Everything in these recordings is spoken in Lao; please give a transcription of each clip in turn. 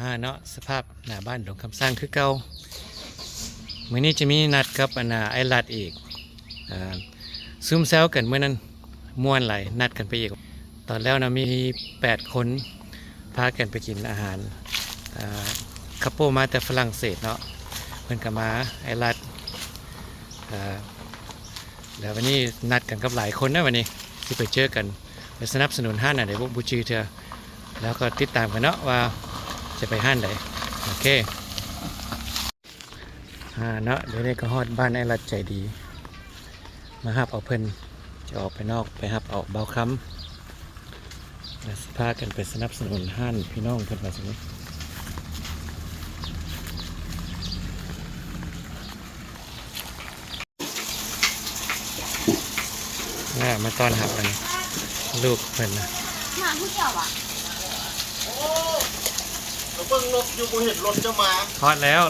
ອ່າເນາະ ສະພາບໜ້າບ້ານດົງຄຳຊ້າງຄືເກົ່າ. ມື້ນີ້ຈະມີນັດກັບອັນນ່າ ອ້າຍລັດອີກ. ອ່າ ຊຸມແຊວກັນມື້ນັ້ນມ່ວນຫຼາຍ ນັດກັນໄປອີກ. ຕອນແລ້ວນະ ມີແປດຄົນ ພາກັນໄປກິນອາຫານ ອ່າ ຄັບເປິ້ນມາແຕ່ຝຣັ່ງເສດເນາະ ເພິ່ນກໍມາ ອ້າຍລັດ ອ່າ ແລ້ວວັນນີ້ນັດກັນກັບຫຼາຍຄົນນະ ວັນນີ້ຊິໄປເຈີກັນ ໄປສະໜັບສະໜູນຮ້ານອັນໃດບໍ່ ບໍ່ຈື່ເທື່ອ ແລ້ວກໍຕິດຕາມກັນເນາະວ່າຈະໄປຮ້ານໃດ. ໂອເຄ ອ່າເນາະ ດຽວນີ້ກໍຮອດບ້ານອ້າຍລັດໃຈດີ ມາຮັບເອົາເພິ່ນ ຈະອອກໄປນອກ ໄປຮັບເອົາບ່າວຄຳ ແລ້ວຊິພາກັນໄປສະໜັບສະໜູນຮ້ານພີ່ນ້ອງເພິ່ນວ່າຊັ້ນ. ອ່າ ມາຕ້ອນຮັບອັນລູກເພິ່ນນະ. ມາຜູ້ດຽວຫວາ? ໂອ້ ມາເບິ່ງລົດຢູ່ ບໍ່ເຫັນລົດເຈົ້າມາ. ຮອດແລ້ວ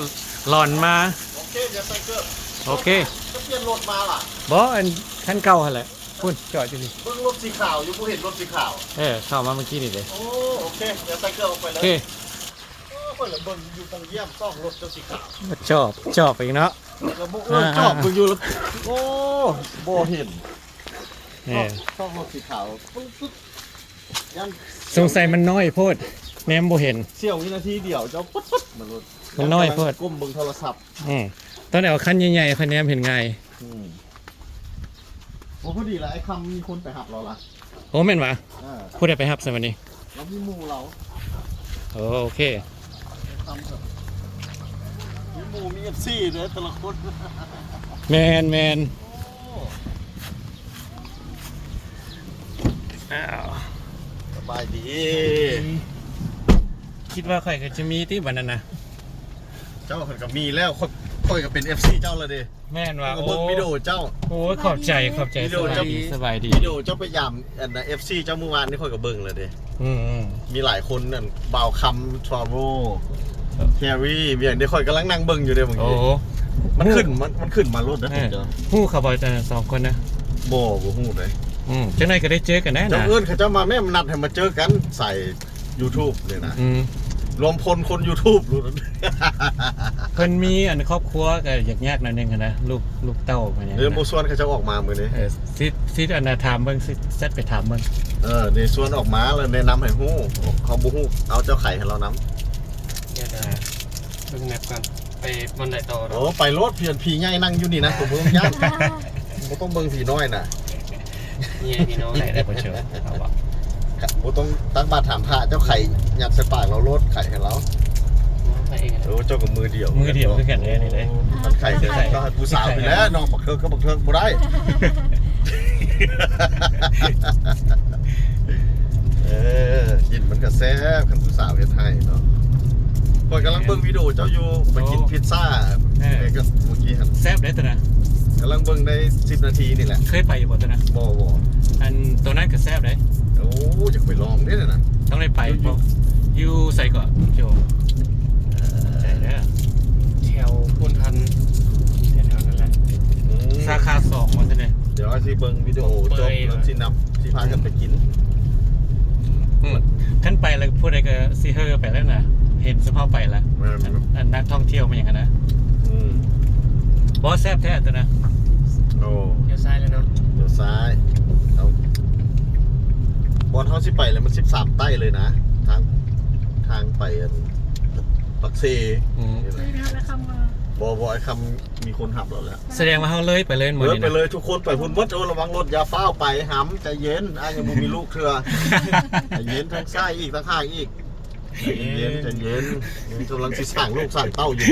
ຫຼອນມາ. ໂອເຄ ດຽວໃສ່ເກີບ. ໂອເຄ ຈະປ່ຽນລົດມາຫວາ? ບໍ່ ອັນຄັນເກົ່າຫັ້ນແຫຼະ ພຸ້ນຈອດຢູ່ນີ້. ເບິ່ງລົດສີຂາວຢູ່ ບໍ່ເຫັນລົດສີຂາວ. ເອີ ເຂົ້າມາເມື່ອກີ້ນີ້ເດ້. ໂອ້ ໂອເຄ ດຽວໃສ່ເກີບອອກໄປເລີຍ. ໂອເຄ ໂອ້ ຂ້ອຍລະເບິ່ງຢູ່ທາງຢ້ຽມຊອກລົດເຈົ້າສີຂາວ. ຈອບ ຈອບອີກເນາະ. ລະບໍ່ ເອີ ອ່າໆໆ ຈອບເບິ່ງຢູ່ລະ ໂອ້ ບໍ່ເຫັນ. ເອີ ຊອກລົດສີຂາວ ປຶບ ປຶບ ຢ້ານ ສົງໄສມັນນ້ອຍໂພດ ແນມບໍ່ເຫັນ. ສ່ຽວວິນາທີດຽວ ເຈົ້າປຶດໆ ມາໂລດ. ມັນນ້ອຍໂພດ ກ້ມເບິ່ງໂທລະສັບ. ອືມ ຕອນເອົາຄັນໃຫຍ່ໆ ຂ້ອຍແນມເຫັນງ່າຍ. ອືມ ໂອ້ ພໍດີລະ ອ້າຍຄຳມີຄົນໄປຮັບລາວລະ. ໂອ້ ແມ່ນຫວາ? ເອີ ຜູ້ໃດໄປຮັບຊະບັດນີ້? ລາວມີໝູ່ລາວ. ໂອ້ ໂອເຄ ມີໝູ່ມີເອັຟຊີເດ້ ແຕ່ລະຄົນ. ແມ່ນໆ. ໂອ້ ອ້າວ ສະບາຍດີ. ຄິດວ່າຂ້ອຍກໍຈະມີຕິບັດນັ້ນນະ. ເຈົ້າຂ້ອຍກໍມີແລ້ວ ຂ້ອຍ ຂ້ອຍກໍເປັນເອັຟຊີເຈົ້າລະເດ້. ແມ່ນວ່າ ເບິ່ງວິດີໂອເຈົ້າ. ໂອ້ຍ ຂອບໃຈ ຂອບໃຈ. ວິດີໂອເຈົ້າ ສະບາຍດີ ສະບາຍດີ. ວິດີໂອເຈົ້າໄປຢາມອັນເອັຟຊີເຈົ້າມື້ວານນີ້ ຂ້ອຍກໍເບິ່ງແລ້ວເດ້. ອືມໆ ມີຫຼາຍຄົນນັ້ນ ບ່າວຄຳ Travel ແຄຣີ ມີຫຍັງເດ້ ຂ້ອຍກຳລັງນັ່ງເບິ່ງຢູ່ເດ້ບາງທີ. ໂອ້ ມັນຂຶ້ນ ມັນ ມັນຂຶ້ນມາໂລດນະ. ເອີ ເຈົ້າ ຮູ້ເຂົາບໍ່ ສອງຄົນນະ? ບໍ່ ບໍ່ຮູ້ເດ້. ອືມ ຈັກໜ້ອຍກໍໄດ້ເຈີກັນແນ່ນະ. ເຈົ້າເອີ້ນເຂົາເຈົ້າມາແມ່ ມານັດໃຫ້ມາເຈີກັນໃສ່ YouTube ນີ້ນະ. ອືມ ລວມພົນຄົນ YouTube ໂລດ. ເພິ່ນມີອັນຄອບຄົວກໍຍາກໆໜ້ອຍໜຶ່ງຫັ້ນນະ ລູກ ລູກເຕົ້າເພິ່ນຫຍັງ. ເອີ ບໍ່ຊວນເຂົາເຈົ້າອອກມາມື້ນີ້. ເອີ ຊິ ຊິອັນນ່າຖາມເບິ່ງ ຊິແຊັດໄປຖາມເບິ່ງ. ເອີ ນີ້ຊວນອອກມາແລ້ວແນະນຳໃຫ້ຮູ້ ເຮົາບໍ່ຮູ້ ເອົາເຈົ້າໄຂໃຫ້ລາວນຳ. ດຽວ ເບິ່ງແມັບກ່ອນ ໄປບ່ອນໃດຕໍ່? ໂອ້ ໄປໂລດ ເພື່ອນ ພີ່ໃຫຍ່ນັ່ງຢູ່ນີ້ນະ ໂຕບໍ່ຕ້ອງຢ້ານ ບໍ່ຕ້ອງເບິ່ງຜີນ້ອຍນະ. ເມຍພີ່ນ້ອງໄດ້ບໍ່ເຊີນ ເອົາບໍ່ ບໍ່ຕ້ອງຕັກບາດຖາມພະ ເຈົ້າໄຂຍັດໃສ່ປາກລາວໂລດ ໄຂໃຫ້ລາວ. ໂອ້ ເຈົ້າກໍມືດຽວ ມືດຽວຄືກັນເດ້ນີ້ເດ້. ຄັນໄຂເຈົ້າໃຫ້ຜູ້ສາວນີ້ແຫຼະ ນ້ອງບັກເທີກກັບບັກເທີກບໍ່ໄດ້. ເອີ ກິນມັນກໍແຊບ ຄັນຜູ້ສາວເຮັດໃຫ້ເນາະ. ຂ້ອຍກຳລັງເບິ່ງວິດີໂອເຈົ້າຢູ່ ໄປກິນພິດຊາ ເອີ ກັບເມື່ອກີ້ຫັ້ນ ແຊບເດ້ຕົວນັ້ນ. ກຳລັງເບິ່ງໄດ້ສິບນາທີນີ້ແຫຼະ. ເຄີຍໄປຢູ່ບໍ່ຕົວນັ້ນ? ບໍ່ ບໍ່. ອັນຕົວນັ້ນກໍແຊບເດ້. ໂອ້ ຢາກໄປລອງເດ້ນັ້ນນະ. ຕ້ອງໄດ້ໄປ. ຢູ່ ຢູ່ໃສເກາະ? ໂຈ ເອີ ໃຈເດີ ແຖວພຸ້ນທັນ ແຖວໆນັ້ນແຫຼະ. ອືມ ສາຂາສອງວ່າຊັ້ນເດ້. ດຽວຊິເບິ່ງວິດີໂອຈົບແລ້ວຊິນຳ ຊິພາກັນໄປກິນ. ອືມ ຄັນໄປແລ້ວຜູ້ໃດກໍຊິເຮີໄປແລ້ວນະ ເຫັນສະເພາະໄປລະ. ແມ່ນ ອັນ ອັນນັກທ່ອງທ່ຽວແມ່ນຫຍັງຫັ້ນນະ. ອືມ ບໍ່ ແຊບແທ້ຕົວນະ. ໂອ້ ລ້ຽວຊ້າຍແລ້ວເນາະ. ລ້ຽວຊ້າຍ ເອົາ ບ່ອນເຮົາຊິໄປແລ້ວມັນສິບສາມໃຕ້ເລີຍນະ ທາງ ທາງໄປອັນປາກເຊ. ອືມ ບໍ່ ບໍ່ ອ້າຍຄຳ ມີຄົນຮັບແລ້ວແຫຼະ. ສະແດງວ່າເຮົາເລີຍໄປເລີຍ ເລີຍໄປເລີຍ. ທຸກຄົນໄປພຸ້ນໝົດ. ໂອ້ ລະວັງລົດ ຢ່າຟ້າວໄປ ຫຳ ໃຈເຢັນ ອ້າຍຍັງບໍ່ມີລູກເທື່ອ. ໃຈເຢັນ ທາງຊ້າຍອີກ ທາງຂ້າງອີກ ໃຈເຢັນ ໃຈເຢັນ ຍັງກຳລັງຊິສ້າງລູກສ້າງເຕົ້າຢູ່.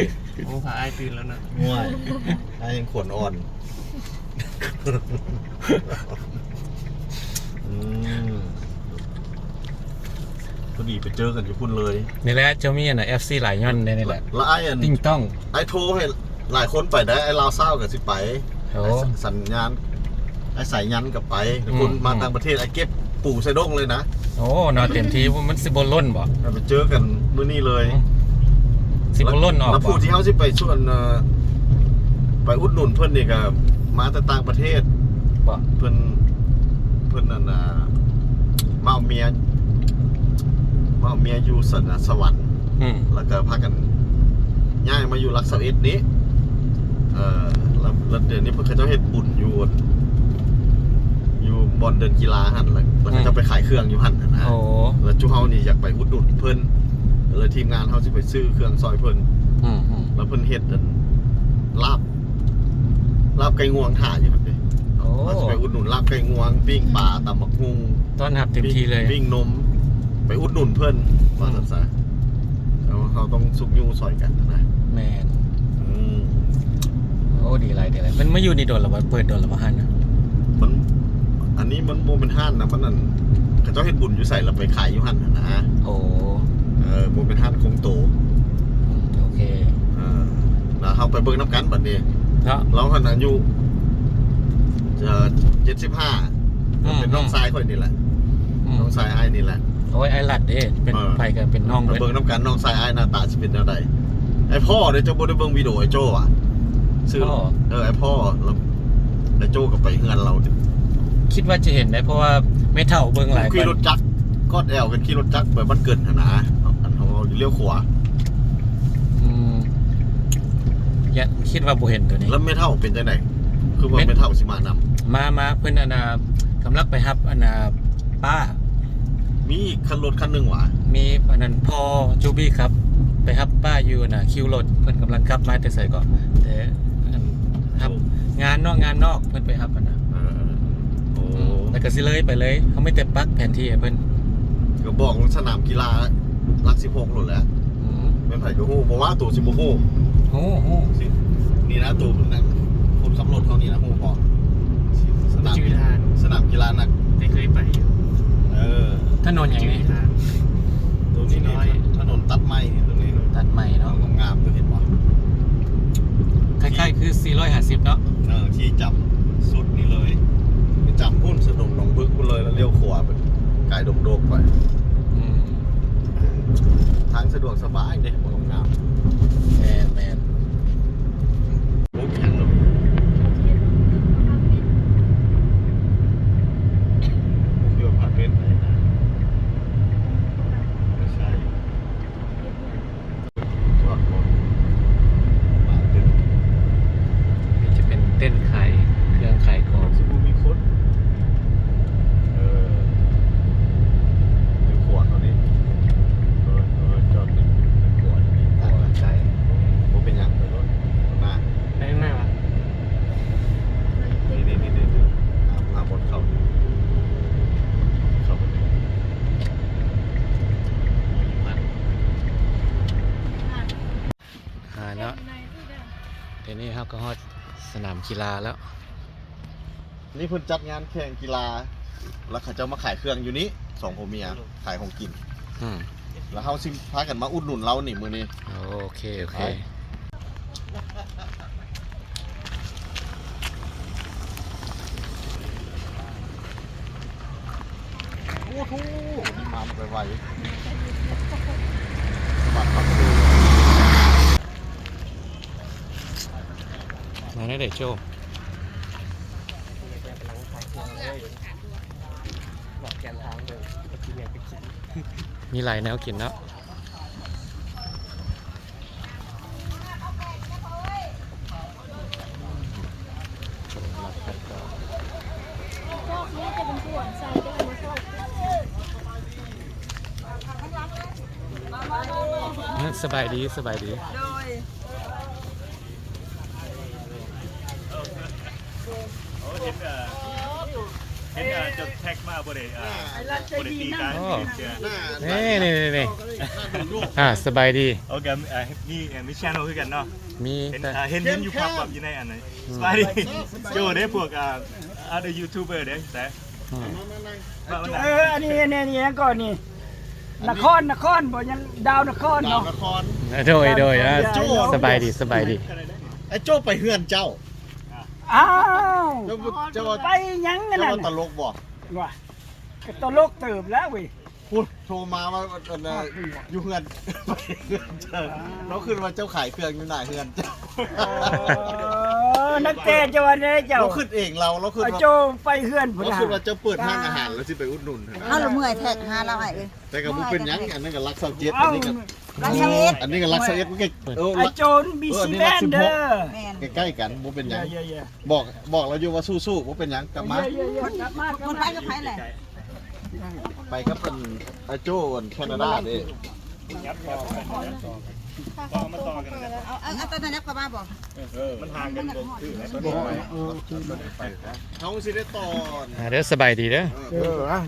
ໂອ້ ພາອ້າຍຕື່ນແລ້ວນະ. ໂອ້ຍ ອ້າຍຍັງຂົນອ່ອນ. ອືມ ພໍດີໄປເຈີກັນຢູ່ພຸ້ນເລີຍ. ນີ້ແຫຼະ ເຈົ້າມີອັນນ່າ ເອັຟຊີ ຫຼາຍຍ້ອນແນວນີ້ແຫຼະ. ລະອ້າຍອັນ ຕິງຕ້ອງ ອ້າຍໂທໃຫ້ຫຼາຍຄົນໄປໄດ໋ ອ້າຍລາວຊາວກໍຊິໄປ. ໂອ້ ອ້າຍສັນຍານ ອ້າຍສາຍຍັນກໍໄປ. ອືມ ຄົນມາຕ່າງປະເທດ ອ້າຍເກັບປູໃສ່ດົງເລີຍນະ. ໂອ້ ເນາະ ເຕັມທີ່ ມັນຊິບໍ່ລົ້ນບໍ່? ໄປເຈີກັນມື້ນີ້ເລີຍ. ອືມ ຊິບໍ່ລົ້ນອອກບໍ່? ແລ້ວຜູ້ທີ່ເຮົາຊິໄປຊວນ ເອີ ໄປອຸດໜູນເພິ່ນນີ້ກໍມາແຕ່ຕ່າງປະເທດ. ບໍ່ ເພິ່ນ ເພິ່ນອັນນ່າ ມາເອົາເມຍ ມ ເມຍຢູ່ສະ ສະຫວັນ ອືມ ແລ້ວກໍພາກັນຍ້າຍມາຢູ່ຫຼັກຊາວເອັດນີ້ ເອີ ແລ້ວ ແລ້ວດຽວນີ້ເພິ່ນ ເຂົາເຈົ້າເຮັດບຸນຢູ່ ຢູ່ບ່ອນເດີ່ນກິລາຫັ້ນ ແລ້ວ ແລ້ວເຂົາເຈົ້າ ອືມ ໄປຂາຍເຄື່ອງຢູ່ຫັ້ນນະ. ໂອ້ ແລ້ວຈຸເຮົານີ້ຢາກໄປອຸດໜູນເພິ່ນ ແລ້ວທີມງານເຮົາຊິໄປຊື້ເຄື່ອງຊ່ອຍເພິ່ນ ອືມໆ ແລ້ວເພິ່ນເຮັດອັນ ລາບ ລາບໄກ່ງວງຖ້າຢູ່ຫັ້ນເດ້. ໂອ້ ເຮົາຊິໄປອຸດໜູນລາບໄກ່ງວງ ປີ້ງປາ ຕຳບັກຫຸ່ງ ຕ້ອນຮັບເຕັມທີ່ເລີຍ ປີ້ງນົມ ໄປອຸດໜູນເພິ່ນ ອືມ ວ່າຊັ້ນຊະ. ເຮົາ ເຮົາຕ້ອງຊຸກຍູ້ຊ່ອຍກັນນະ. ແມ່ນ ອືມ ໂອ້ ດີຫຼາຍ ດີຫຼາຍ. ເພິ່ນມາຢູ່ນີ້ດົນແລ້ວບໍ່? ເປີດດົນແລ້ວບໍ່ຮ້ານນະ? ມັນ ອັນນີ້ມັນບໍ່ແມ່ນຮ້ານນະ ມັນນັ້ນ ເຂົາເຈົ້າເຮັດບຸນຢູ່ໃສແລ້ວໄປຂາຍຢູ່ຫັ້ນນະ. ໂອ້ ເອີ ບໍ່ແມ່ນຮ້ານຄົງໂຕ. ອືມ ໂອເຄ ເອີ ແລ້ວເຮົາໄປເບິ່ງນຳກັນບັດນີ້ເນາະ. ລາວຫັ້ນອາຍຸ ເອີ ເຈັດສິບຫ້າ ອືມ ເປັນນ້ອງຊາຍຂ້ອຍນີ້ແຫຼະ ອືມ ນ້ອງຊາຍອ້າຍນີ້ແຫຼະ. ໂອ້ຍ ອ້າຍລັດເດ້ ເປັນ ເອີ ໃຜກໍເປັນນ້ອງເບິດ. ເບິ່ງນຳກັນ ນ້ອງຊາຍອ້າຍໜ້າຕາຊິເປັນແນວໃດ. ອ້າຍພໍ່ເດ້ ເຈົ້າບໍ່ໄດ້ເບິ່ງວິດີໂອອ້າຍໂຈ້ຫວາ? ພໍ່ ເອີ ອ້າຍພໍ່ ແລ້ວອ້າຍໂຈ້ກໍໄປເຮືອນລາວ. ຄິດວ່າຈະເຫັນໄດ໋ ເພາະວ່າແມ່ເຖົ້າເບິ່ງຫຼາຍ ຂີ່ລົດຈັກກອດແອວກັນ ຂີ່ລົດຈັກໄປບ້ານເກີນຫັ້ນນະ ອັນເຮົາຢູ່ລ້ຽວຂວາ. ອືມ ຢາກ ຄິດວ່າບໍ່ເຫັນໂຕນີ້. ແລ້ວແມ່ເຖົ້າເປັນຈັ່ງໃດ? ຄືວ່າແມ່ເຖົ້າຊິມານຳ? ມາ ມາ ເພິ່ນອັນນ່າ ກຳລັງໄປຮັບອັນນ່າ ປ້າ ມີຄັນລົດຄັນໜຶ່ງຫວາ? ມີອັນນັ້ນ ພໍ່ຈູບີ້ຂັບໄປຮັບປ້າຢູ່ອັນນ່າ ຄິວລົດ. ເພິ່ນກຳລັງກັບມາແຕ່ໃສກໍ ແຕ່ອັນ ຮັບງານເນາະ ງານນອກ ເພິ່ນໄປຮັບຫັ້ນນະ. ເອີ ໂອ້ ອືມ ແລ້ວກໍຊິເລີຍໄປເລີຍ ເຮົາມີແຕ່ປັກແຜນທີ່ໃຫ້ເພິ່ນ. ກໍບອກສະໜາມກິລາຫຼັກສິບຫົກໂລດແຫຼະ. ອືມ ແມ່ນໃຜກໍຮູ້ ບໍ່ວ່າໂຕຊິບໍ່ຮູ້. ຮູ້ ຮູ້ ນີ້ນະ ໂຕນັ້ນ ຄົນຂັບລົດເຮົານີ້ນະ ຮູ້ບໍ່? ສະໜາມ ຈື່ທາງ ສະໜາມກິລານັກ ແຕ່ເຄີຍໄປຢູ່. ເອີ ຖະໜົນຫຍັງນີ້? ຈື່ທາງ ໂຕນີ້ນີ້ ຖະໜົນຕັດໃໝ່ນີ້ ໂຕນີ້ຕັດໃໝ່ເນາະ ງາມໆ ໂຕເຫັນບໍ່? ຄ້າຍໆຄືສີ່ຮ້ອຍຫ້າສິບເນາະ. ເອີ ທີ່ຈຳສຸດນີ້ເລີຍ ໄປຈຳພຸ້ນ ສະດົງໜອງບຶກພຸ້ນເລີຍ ແລ້ວລ້ຽວຂວາໄປ ກາຍດົງໂດກໄປ. ອືມ ທາງສະດວກສະບາຍເດ້ ບໍ່ຕ້ອງຍາກ. ແມ່ນໆ ໂອ້ ມີຫຍັງເນາະ? ໂຕເກີຍພາເປັດໄປນະ ບໍ່ໃຊ່. ຈອດລົດ ມາເຕັມ. ນີ້ຈະເປັນເຕັນຂາຍເຄື່ອງຂາຍຂອງ. ຊິບໍ່ມີຄົນ. ເອີ ຢູ່ຂວາເຮົານີ້ ເອີ ເອີ ຈອດຢູ່ຂວານີ້ ຂວາໄກ. ບໍ່ເປັນຫຍັງ ໄປໂລດ ຂ້າງໜ້າ. ໄປຂ້າງໜ້າຫວາ? ນີ້ໆໆ ຫາ ຫາບ່ອນເຂົ້າ ເຂົ້າໄປ. ອ່າເນາະ ດຽວນີ້ເຮົາກໍຮອດສະໜາມກິລາແລ້ວ. ນີ້ເພິ່ນຈັດງານແຂ່ງກິລາ ແລ້ວເຂົາເຈົ້າມາຂາຍເຄື່ອງຢູ່ນີ້ ສອງຜົວເມຍ ຂາຍຂອງກິນ. ອືມ ແລ້ວເຮົາຊິພາກັນມາອຸດໜູນລາວນີ້ມື້ນີ້. ໂອເຄ ໂອເຄ ໄປ. ໂອ້ໂຫ ມາໄວໆ ມາແນວໃດໂຈ້? ມີຫຼາຍແນວກິນເນາະ. ສະບາຍດີ ສະບາຍດີ. ໂດຍ. ໂອ້ ເຫັນ ເອີ ເຫັນ ເອີ ເຈົ້າແທັກມາ ບໍ່ໄດ້ ເອີ ບໍ່ໄດ້ຕີກັນ. ໂອ້ ນີ້ໆໆໆ ອ່າ ສະບາຍດີ. ໂອເຄ ເອີ ມີ ເອີ ມີແຊນແນວຄືກັນເນາະ. ມີ ເຫັນ ເອີ ເຫັນ ເຫັນຢູ່ pop up ຢູ່ໃນອັນນັ້ນ. ອືມ ສະບາຍດີ ໂຈ້ເດ້ ພວກ ອ່າ other YouTuber ເດ້ ແຕ່ ອືມ ເອີ ອັນນີ້ ອັນນີ້ ອັນນີ້ຫຍັງກ່ອນນີ້? ນະຄອນ ນະຄອນບໍ່? ຍັງດາວນະຄອນເນາະ. ດາວນະຄອນ. ໂດຍ ໂດຍ ອ່າ ໂຈ້ ສະບາຍດີ ສະບາຍດີ. ໄອ້ໂຈ້ໄປເຮືອນເຈົ້າ. ອ້າວ ເຈົ້າ ເຈົ້າໄປຫຍັງອັນນັ້ນ? ເຈົ້າວ່າຕະຫຼົກບໍ່? ວ່າ ກໍຕະຫຼົກເຕີບແລ້ວເວີຍ. ພຸ້ນ ໂທມາວ່າ ອັນ ຢູ່ເຮືອນ ໄປເຮືອນເຈົ້າ. ລາວຄິດວ່າເຈົ້າຂາຍເຄື່ອງຢູ່ໜ້າເຮືອນເຈົ້າ. ເອີ ນັກແຕ່ເຈົ້າວ່າແນວໃດເຈົ້າ? ລາວຄິດເອງ ລາວ ລາວຄິດວ່າ ເຈົ້າໄປເຮືອນພຸ້ນ ລາວຄິດວ່າເຈົ້າເປີດຮ້ານອາຫານ ລາວຊິໄປອຸດໜູນຫັ້ນນະ. ເຮົາລະເມື່ອຍແທັກຫາລາວອ້າຍເອີຍ. ແຕ່ກໍບໍ່ເປັນຫຍັງ ອັນນັ້ນກໍຫຼັກຊາວເຈັດ ອັນນີ້ກໍຫຼັກຊາວເອັດ ອັນນີ້ກໍຫຼັກຊາວເອັດ ມັນກໍ ເອີ ອາໂຈນ ບີຊີແບນເດີ ແມ່ນ ໃກ້ໆກັນ ບໍ່ເປັນຫຍັງ. ບອກ ບອກລາວຢູ່ວ່າສູ້ໆ ບໍ່ເປັນຫຍັງ ກັບມາ ກັບມາ ມັນໄປກັບໃຜແຫຼະ? ໄປກັບອັນ ອາໂຈ ອັນແຄນາດາເດ້. ເອົາ ເອົາ ເອົາ ເອົາ ເອົາ ເອົາ ເອົາ ເອົາ ເອົາ ເອົາ ເອົາ ເອົາ ເອົາ ເອົາ ເອົາ ເອົາ ເອົາ ເອົາ ມັນຫ່າງກັນບໍ່ຄືນະ ເຮົາຊິໄດ້ຕອນ ອ່າ ເດີ ສະບາຍດີເດີ. ເອີ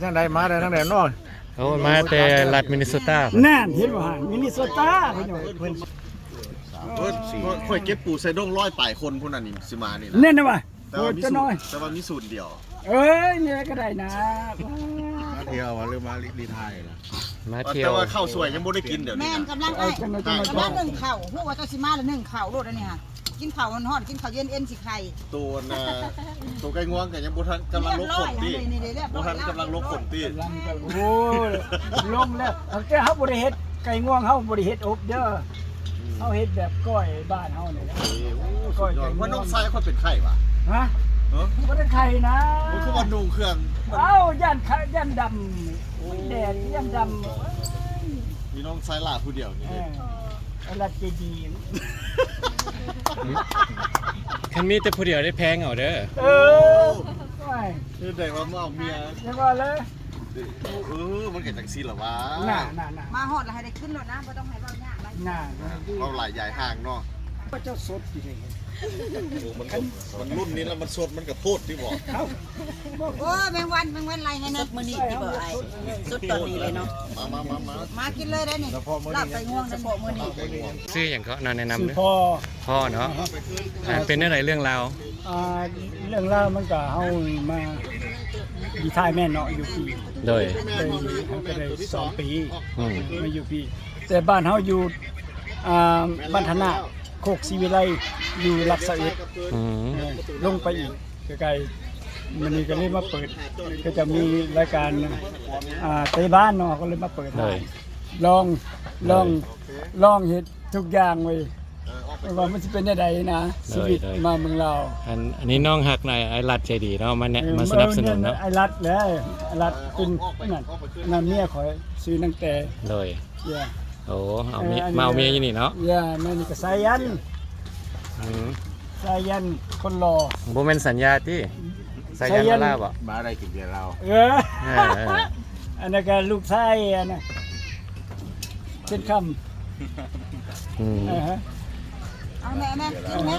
ຈັ່ງໃດ ມາໄດ້ທາງໃດເນາະ? ໂອ້ ມາແຕ່ລັດມິນນິໂຊຕາ. ນັ້ນ ເຫັນບໍ່ຫັ້ນ ມິນນິໂຊຕາ ເພິ່ນ ເພິ່ນ ຂ້ອຍເກັບປູໃສ່ດົງຮ້ອຍປາຍຄົນພຸ້ນນະ ນີ້ຊິມານີ້ນະ ແມ່ນນະວະ. ແຕ່ວ່າມີສູນ ແຕ່ວ່າມີສູນດຽວ. ເອີຍ ນີ້ກໍໄດ້ນະ ມາທ່ຽວຫວາ ຫຼືມາລີ ລີໄທນະ? ມາທ່ຽວ ແຕ່ວ່າເຂົ້າສວຍຍັງບໍ່ໄດ້ກິນດຽວນີ້. ແມ່ນ ກຳລັງ ອ້າຍ ກຳລັງໜຶ້ງເຂົ້າ ຮູ້ວ່າເຈົ້າຊິມາແລ້ວ ໜຶ້ງເຂົ້າໂລດອັນນີ້ຫະ. ກິນເຂົ້າຮ້ອນໆ ກິນເຂົ້າເຢັນ ເອັນຊິໄຄ. ໂຕນະ ໂຕໄກ່ງວງກໍຍັງບໍ່ທັນ ກຳລັງລົກຂົນຕິ ບໍ່ທັນ ກຳລັງລົກຂົນຕິ. ໂອ້ຍ ລົງແລ້ວ ຕັ້ງແຕ່ເຮົາບໍ່ໄດ້ເຮັດ ໄກ່ງວງເຮົາບໍ່ໄດ້ເຮັດອົບເດີ ເຮົາເຮັດແບບກ້ອຍບ້ານເຮົານີ້ແຫຼະ. ກ້ອຍໄກ່ງວງ. ວ່ານ້ອງຊາຍຂ້ອຍເປັນໄຂ້ຫວາ? ຮະ? ບໍ່ໄດ້ໄຂ້ນະ. ມັນຄືວ່ານຸ່ງເຄື່ອງ ເອົ້າ ຢ້ານ ຢ້ານດຳ ມັນແດດ ຢ້ານດຳ. ມີນ້ອງຊາຍຫຼ້າຜູ້ດຽວນີ້. ເອີ ອັນລະເຈດີ ຄັນມີແຕ່ຜູ້ດຽວໄດ້ແພງເອົາເດີ. ເອີ ໂອ້ຍ ເຮັດໄດ້ວ່າມາເອົາເມຍ ຢ່າວ່າເລີຍ. ເອີ ມັນກໍຈັ່ງຊີ້ລະຫວາ. ນະ ນະ ນະ ມາຮອດລະໃຫ້ໄດ້ຂຶ້ນໂລດນະ ບໍ່ຕ້ອງໃຫ້ເວົ້າຍາກຫຼາຍ. ນະ ເວົ້າຫຼາຍຢາຍຫ່າງເນາະ. ພະເຈົ້າສົດຢູ່ເດ້. ໂອ້ ມັນ ມັນລຸ້ນນີ້ລະມັນສົດ ມັນກໍໂພດຕິບໍ? ເອົ້າ ໂອ້ ແມງວັນ ແມງວັນໄລ່ໃຫ້ແນ່. ມື້ນີ້ຕິບໍອ້າຍ? ສົດຕອນນີ້ເລີຍເນາະ. ມາ ມາ ມາ ມາ ມາກິນເລີຍໄດ໋ນີ້ ລາບໄກ່ງວງ ສະເພາະມື້ນີ້. ຊື່ຫຍັງເກາະ? ແນະນຳ ຊື່ພໍ່ ພໍ່ເນາະ. ອ່າ ເປັນແນວໃດເລື່ອງລາວ? ອ່າ ເລື່ອງລາວມັນກະ ເຮົາມາຢູ່ໄທແມ່ນເນາະ ຢູ່ປີ ໂດຍ ໄດ້ ເຮົາກໍໄດ້ສອງປີ ອືມ ມາຢູ່ປີ ແຕ່ບ້ານເຮົາຢູ່ ອ່າ ບ້ານທະນາ ໂຄກສີວິໄລ ຢູ່ຫຼັກຊາວເອັດ ອືມ ເອີ ລົງໄປອີກໃກ້ໆ. ມື້ນີ້ກໍເລີຍມາເປີດ ກໍຈະມີລາຍການ ອ່າ ເຕະບານເນາະ ກໍເລີຍມາເປີດ ໂດຍ ລອງ ລອງ ໂດຍ ລອງເຮັດ ທຸກຢ່າງເວີຍ ເອີ ວ່າມັນຊິເປັນແນວໃດນະ ໂດຍ ຊີວິດ ໂດຍ ມາເມືອງລາວ. ອັນ ອັນນີ້ນ້ອງຮັກນາຍ ອ້າຍລັດໃຈດີເນາະ ມາແນະ ເອີ ມາສະໜັບສະໜູນເນາະ. ອ້າຍລັດແຫຼະ ອ້າຍລັດເປັນ ນັ້ນ ນັ້ນເມຍຂ້ອຍ ຊື່ນາງແຕ່ ໂດຍ ເອີ ໂອ້ ເອົາເມຍ ເອີ ມາເອົາເມຍຢູ່ນີ້ເນາະ. ເອີ ແມ່ນ ນີ້ກໍສາຍັນ ອືມ ສາຍັນຄົນຫຼໍ່ ບໍ່ແມ່ນສັນຍາຕິ? ສາຍັນ ສາຍັນ ມາລາວບໍ? ມາໄດ້ກິນເບຍລາວ. ເອີ ເອີ ເອີ ອັນນັ້ນກໍລູກຊາຍ ອັນນັ້ນ ເຊັ່ນຄຳ ອືມ ເອີ ເອົາແມ່ ແມ່ ກິນແມ່.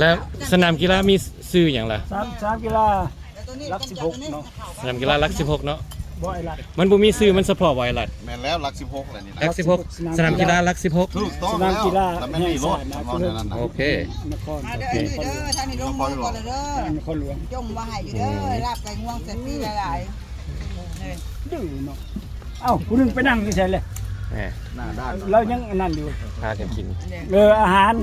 ແລ້ວສະໜາມກິລາມີຊື່ຫຍັງລະ? ສະໜາມ ສະໜາມກິລາຫຼັກສິບຫົກເນາະ. ສະໜາມກິລາຫຼັກສິບຫົກເນາະ. ບໍ່ ອ້າຍລັດ ມັນບໍ່ມີຊື່ມັນສະເພາະບໍ່ ອ້າຍລັດ? ແມ່ນແລ້ວ ຫຼັກສິບຫົກແຫຼະນີ້ນະ. ຫຼັກສິບຫົກ ສະໜາມກິລາຫຼັກສິບຫົກ ຖືກຕ້ອງແລ້ວ. ສະໜາມກິລາແຫ່ງຊາດນະ. ໂອເຄ ນະຄອນ ມາເດີ ໂອເຄ ນີ້ເດີ ທາງນີ້ລົງມືກ່ອນເດີ ນະຄອນຫຼວງ ຈົ່ງວ່າໃຫ້ຢູ່ເດີ ອືມ ລາບໄກ່ງວງແຊບປີ້ຫຼາຍໆ. ດື້ເນາະ. ເອົ້າ ຜູ້ໜຶ່ງໄປນັ່ງຢູ່ໃສເລີຍ? ແໝ່ ໜ້າດ້ານ ລາວຍັງອັນນັ້ນຢູ່ ພາກັນກິນ. ເອີ ອາຫານ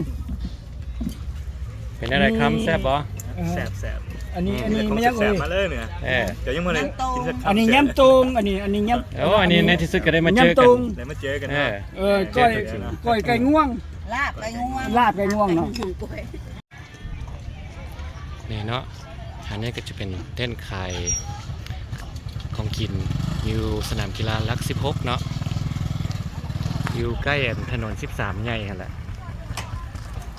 ເປັນຈັ່ງໃດຄຳ ແຊບບໍ່? ເອີ ແຊບໆ. ອັນນີ້ ອືມ ອັນນີ້ມັນຍັງ ແຊບມາເລີຍເນຍ. ເອີ ເຈົ້າຍັງບໍ່ໄດ້ກິນສັກຄຳ. ອັນນີ້ຍຳໂຕງ ອັນນີ້ ອັນນີ້ຍຳ ໂອ້ ອັນນີ້ໃນທີ່ສຸດກໍໄດ້ມາເຈີກັນ ຍຳໂຕງ ໄດ້ມາເຈີກັນເນາະ. ເອີ ກ້ອຍ ກ້ອຍໄກ່ງວງ ລາບໄກ່ງວງ ລາບໄກ່ງວງເນາະ. ນີ້ເນາະ ອັນນີ້ກໍຈະເປັນເຕັນຂາຍຂອງກິນຢູ່ສະໜາມກິລາຫຼັກສິບຫົກເນາະ ຢູ່ໃກ້ອັນຖະໜົນສິບສາມໃຫຍ່ຫັ້ນແຫຼະ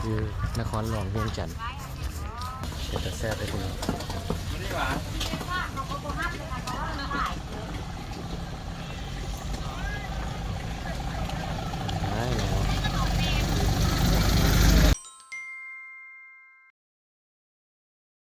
ຢູ່ນະຄອນຫຼວງວຽງຈັນ. ເປັນຕາແຊບເດ້ພີ່ນ້ອງ.